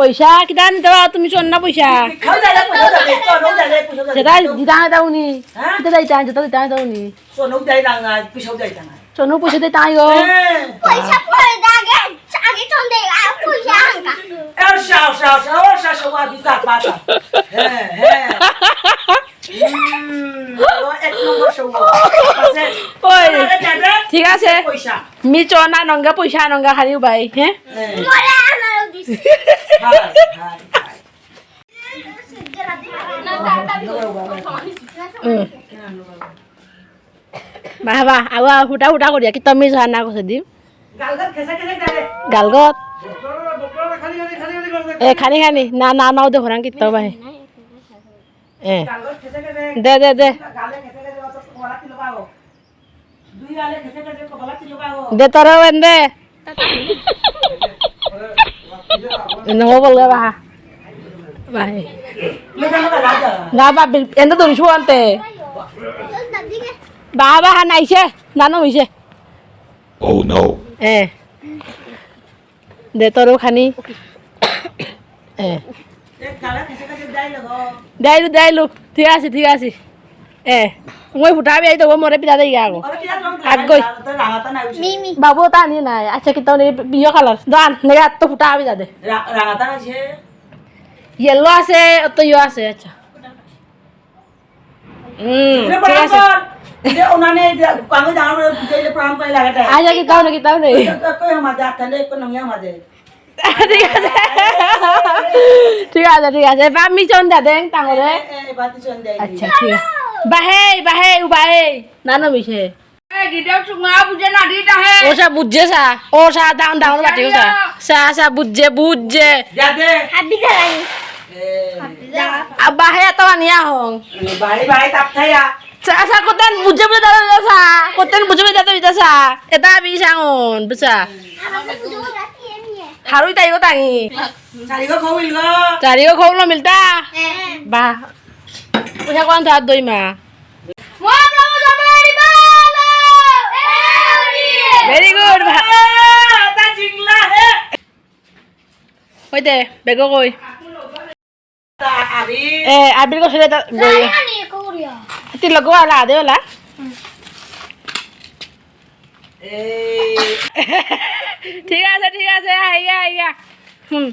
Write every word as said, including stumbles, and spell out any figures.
পইসা কিতা আনি দেবা তুমি, চন্না পইসা। খাও দাদা, পয়সা দাদা, তো নো দাদা, পয়সা দাদা। যেটা দিতা না দাও নি। হ্যাঁ? কিতা দিতা, যেটা দিতা না দাও নি। সোনু দাই না, না, পয়সা দাই না। সোনু পয়সা দিতা আইও। হ্যাঁ। পয়সা পরে দে আগে, আগে চল দে, আর পয়সা আনকা। এ, সা, সা, সা, ও, সা, সা, ওয়া, দুটা, পাঁচটা। হ্যাঁ, হ্যাঁ। হুম, ও এক নম্বর সৌগ। আছে। ওই, আরে দাদা, ঠিক আছে। পয়সা। মি চনা নঙ্গা পয়সা নঙ্গা খালি উবাই, হ্যাঁ? হ্যাঁ। মোরে আমারও দিস। Hi, hi, hi. হুম। বাহ, বাহ, আগুয়া হুটা হুটা করিয়া, কিতা মিস হানা কছে দিম। গালগত খেসে খেসে দে। গালগত। বকরা, বকরা খালি খালি খালি খালি করে দে। এ, খানি খানি, না, না, নাও দে হরাং কিতা বাহে। এ। গালগত খেসে খেসে। দে, দে, দে। গালে খেসে খেসে অত কলা তিল পাবো। দুই গালে খেসে খেসে কলা তিল পাবো। দে তোরা ওয়েন দে। নহ বললে বাহা। বাহে। লে জানো না রাজা। না বাবা, এনে ধরিস আনতে। বাবা, বাবা, হা নাইছে। না, না, হইছে। Oh no. এ। দে তোরও খানি। এ। এ, গালা খেসে খেসে দাইলো গো। দাইলু, দাইলু। ঠিক আছে, ঠিক আছে। এ, মই ফুটা আবি আইতো, ও মোরে পিঠা দেই আগো। ওরে পিঠা তোমার আগই। তো রাঙাতা নাই উঠছে। মিমি। বাবু, তা নিয়ে নাই। আচ্ছা, কি তাহলে বিয় কালার? দান, নেগা তো ফুটা আবি দাদে। রা-, রাঙাতা আছে। ইয়েলো আছে, অত ইয়ে আছে, আচ্ছা। হুম, এরে ঠিক আছে। প্রণাম কর। এরে ওনানে এরে কাঙ্গে ডাঙর বুঝাইলে প্রণাম করে লাগাতে। আচ্ছা, কি তাও না, কি তাও নেই। তো, তো, কই আমাদের, তাহলে কোন নামে আমাদের? ঠিক আছে। ঠিক আছে, ঠিক আছে। এবার আমি চন্দা দেন, তাহলে। এ, এ, এ, বাতি চন্দা। আচ্ছা, ঠিক আছে। বাহেই, বাহেই, উবাহেই। না, না, মিশে। এ, দিদক চুঙা বুঝে না, দিদা হে। ওসা বুঝে সা। ওসা ডাউন, ডাউন, বাটি ওসা। সা, সা, বুঝে, বুঝে। দাদে। হাবি খালাই। এ। আব্বা, হে, তো আনিয়া হং। বাই, বাই, তাপ খাইয়া। সা, সা, কোতেন বুঝে বুঝে দাদা, দাদা, সা। কোতেন বুঝে বুঝে দাদা, দাদা, সা। এটা আবি সাঙন, বুঝা। হারুই তাই গো তাঙি। চারিগো খৌল গো। চারিগো খৌল মিলতা? হ্যাঁ। বাহ। পয়সা কোন থাত দই মা? মহাপ্রভু জগন্নাথ। Very good, ভা- তা জিংলা হে। ওই দে, বেগো কই? তা আবি। এ, আবির কো সুরে তা গই। আরে, আরে, কোরিয়া। তি লগো আলা দে ওলা। এই। ঠিক আছে, ঠিক আছে, আইয়া, আইয়া। হুম।